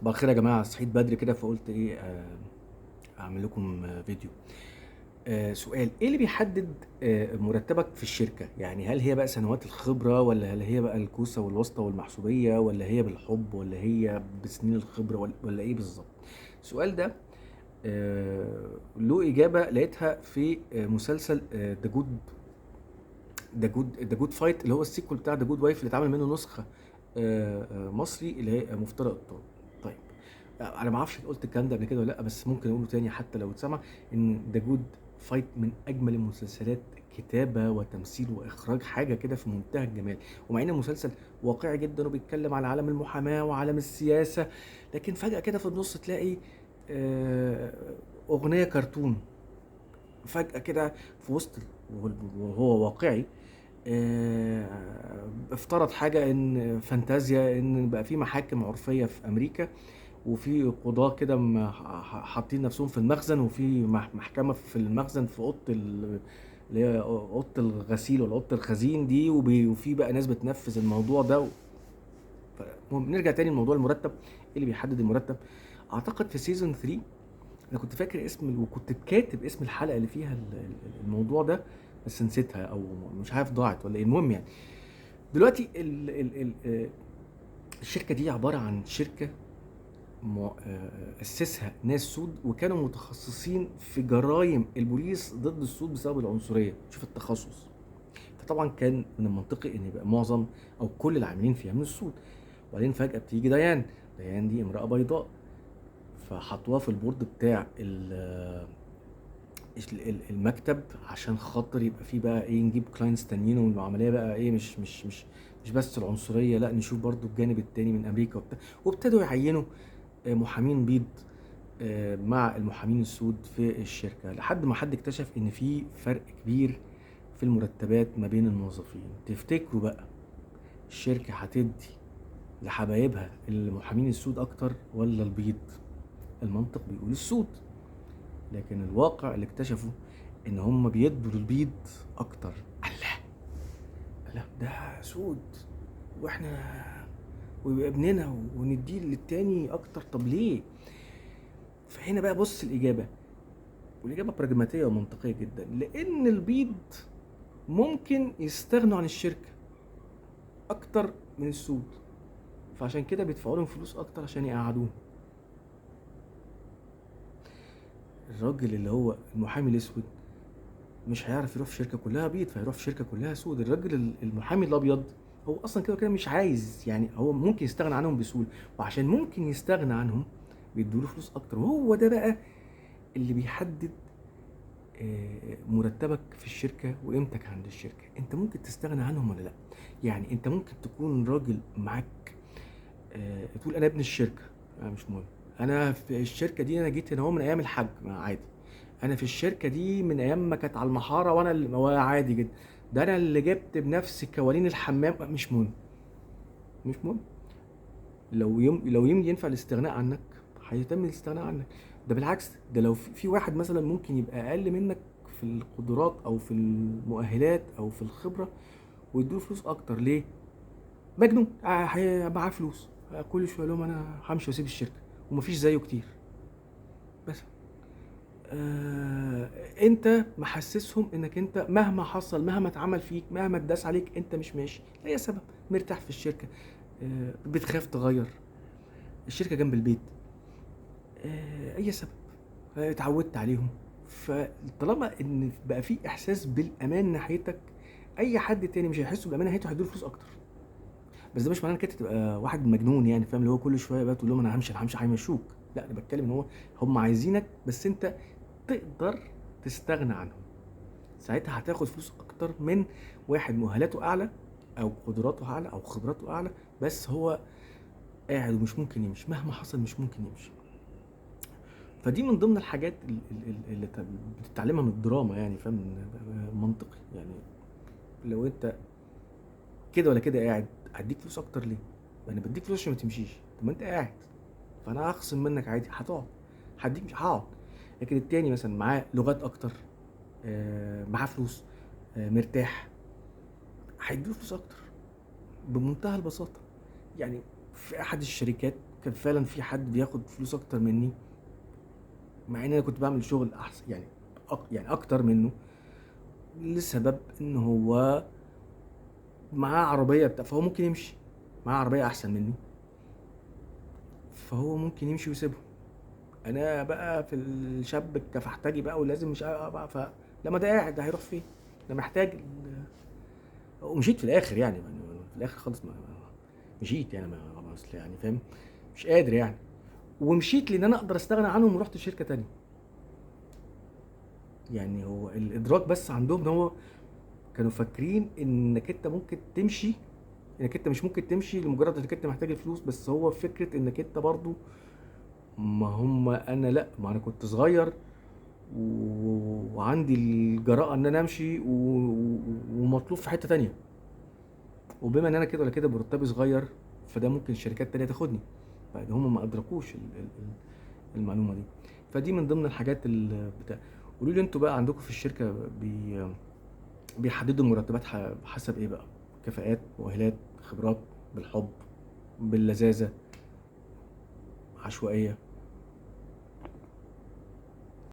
صباح الخير يا جماعة. صحيت بدري كده فقلت ايه اعمل لكم فيديو. سؤال: ايه اللي بيحدد مرتبك في الشركة؟ يعني هل هي بقى سنوات الخبرة، ولا هل هي بقى الكوسة والواسطة والمحسوبية، ولا هي بالحب، ولا هي بسنين الخبرة، ولا ايه بالظبط؟ السؤال ده له إجابة لقيتها في مسلسل The Good Fight، اللي هو ال sequel بتاع The Good Wife اللي اتعمل منه نسخة مصري اللي هي مفترق الطرق. طيب انا ما اعرفش قلت الكلام ده قبل كده ولا لا، بس ممكن اقوله تاني حتى لو اتسمع، ان The Good Fight من اجمل المسلسلات، كتابه وتمثيل واخراج، حاجة كده في منتهى الجمال. ومع ان المسلسل واقعي جدا وبيتكلم على عالم المحاماة وعالم السياسة، لكن فجاة كده في النص تلاقي اغنية كرتون فجاة كده في وسط، وهو واقعي، افترض حاجة ان فانتازيا، ان بقى في محاكم عرفية في امريكا، وفي قضاة كده حاطين نفسهم في المخزن، وفي محكمة في المخزن في اوضة اللي هي اوضة الغسيل ولا اوضة الخزين دي، وفي بقى ناس بتنفذ الموضوع ده. المهم نرجع تاني لموضوع المرتب. ايه اللي بيحدد المرتب؟ اعتقد في season 3 انا كنت فاكر اسم، وكنت كاتب اسم الحلقة اللي فيها الموضوع ده، بس نسيتها او مش عارف ضاعت ولا ايه. المهم يعني دلوقتي ال ال الشركة دي عبارة عن شركة أسسها ناس سود، وكانوا متخصصين في جرائم البوليس ضد السود بسبب العنصرية. شوف التخصص. فطبعا كان من المنطقي ان يبقى معظم او كل العاملين فيها من السود. وبعدين فجأة بتيجي ديان دي امرأة بيضاء، فحطوها في ال board بتاع المكتب عشان خاطر يبقى فيه بقى ايه، نجيب clients تانيين، والعملية بقى ايه، مش مش مش مش بس العنصرية، لا نشوف برضو الجانب التاني من امريكا وبتاع. وابتدوا يعينوا محامين بيض مع المحامين السود في الشركة، لحد ما حد اكتشف ان في فرق كبير في المرتبات ما بين الموظفين. تفتكروا بقى الشركة هتدي لحبايبها المحامين السود اكتر ولا البيض؟ المنطق بيقول السود، لكن الواقع اللي اكتشفوا ان هم بيدوا للبيض اكتر. الله الله، ده سود واحنا ويبقى ابننا ونديه للتاني اكتر، طب ليه؟ فهنا بقى بص الاجابة، والاجابة براجماتيه ومنطقيه جدا، لان البيض ممكن يستغنوا عن الشركة اكتر من السود، فعشان كده بيدفعوا لهم فلوس اكتر عشان يقعدوهم. الراجل اللي هو المحامي الاسود مش هيعرف يروح في شركة كلها بيض، فهيروح في شركة كلها سود. الراجل المحامي الابيض هو اصلا كده كده مش عايز، يعني هو ممكن يستغنى عنهم بسهولة، وعشان ممكن يستغنى عنهم بيدوا له فلوس اكتر. وهو ده بقى اللي بيحدد مرتبك في الشركة وقيمتك عند الشركة. انت ممكن تستغنى عنهم ولا لا؟ يعني انت ممكن تكون راجل معاك تقول انا ابن الشركة، مش مهم، انا في الشركة دي، انا جيت هنا هو من ايام الحج، عادي، انا في الشركة دي من ايام ما كانت على المحاره، وانا اللي عادي جدا، ده انا اللي جبت بنفسي كوالين الحمام، مش مهم، مش مهم. لو يوم ينفع الاستغناء عنك هيتم الاستغناء عنك. ده بالعكس، ده لو في واحد مثلا ممكن يبقى اقل منك في القدرات او في المؤهلات او في الخبرة ويدوله فلوس اكتر، ليه؟ مجنون، معاه فلوس، كل شوية لهم انا همشي واسيب الشركة، ومفيش زيه كتير. بس انت محسسهم انك انت مهما حصل، مهما اتعمل فيك، مهما اتداس عليك، انت مش ماشي لاي سبب، مرتاح في الشركة، بتخاف تغير، الشركة جنب البيت، اي سبب، اتعودت عليهم. فطالما ان بقى في احساس بالامان ناحيتك، اي حد تاني مش هيحسوا بالامان ناحيته هيدوله فلوس اكتر. بس ده مش معناه انك انت تبقى واحد مجنون، يعني فاهم، اللي هو كل شوية بقى تقول لهم انا همشي انا همشي هيمشوك. لا، انا بتكلم ان هو هم عايزينك، بس انت تقدر تستغنى عنهم. ساعتها هتاخد فلوس اكتر من واحد مؤهلاته اعلى او قدراته اعلى او خبراته اعلى، بس هو قاعد ومش ممكن يمشي، مهما حصل مش ممكن يمشي. فدي من ضمن الحاجات اللي بتتعلمها من الدراما، يعني فاهم، منطقي. يعني لو انت كده ولا كده قاعد، هديك فلوس اكتر ليه؟ انا بديك فلوس عشان ما تمشيش، طب ما انت قاعد، فانا هخصم منك عادي، هتقعد، هديك مش هقعد. لكن التاني مثلا معاه لغات اكتر، معاه فلوس، مرتاح، هيديله فلوس اكتر بمنتهى البساطة. يعني في احد الشركات كان فعلا في حد بياخد فلوس اكتر مني، مع ان انا كنت بعمل شغل احسن يعني يعني اكتر منه، لسبب ان هو معاه عربية بتاع، فهو ممكن يمشي، معاه عربية احسن مني فهو ممكن يمشي ويسيبه. انا بقى في الشاب الكفحتاجي بقى ولازم مش بقى، فلما ده قاعد ده هيروح فين؟ ده محتاج ومشيت في الاخر يعني، في الاخر خالص ما مشيت يعني، ما اصل يعني فاهم مش قادر يعني، ومشيت لان انا اقدر استغنى عنهم ورحت شركة تانية. يعني هو الادراك بس عندهم ان هو كانوا فاكرين انك انت ممكن تمشي، انك انت مش ممكن تمشي لمجرد انك انت محتاج الفلوس، بس هو فكرة انك انت برضو ما هم انا لا، ما انا كنت صغير وعندي الجراءة ان انا امشي ومطلوب في حتة تانية، وبما ان انا كده ولا كده مرتبي صغير فده ممكن شركات تانية تاخدني. بعد هم ما ادركوش المعلومة دي. فدي من ضمن الحاجات اللي بتاع. قولوا لي انتوا بقى عندكم في الشركة بيحددوا المرتبات حسب ايه بقى؟ كفاءات، مؤهلات، خبرات، بالحب، باللذاذة، عشوائية؟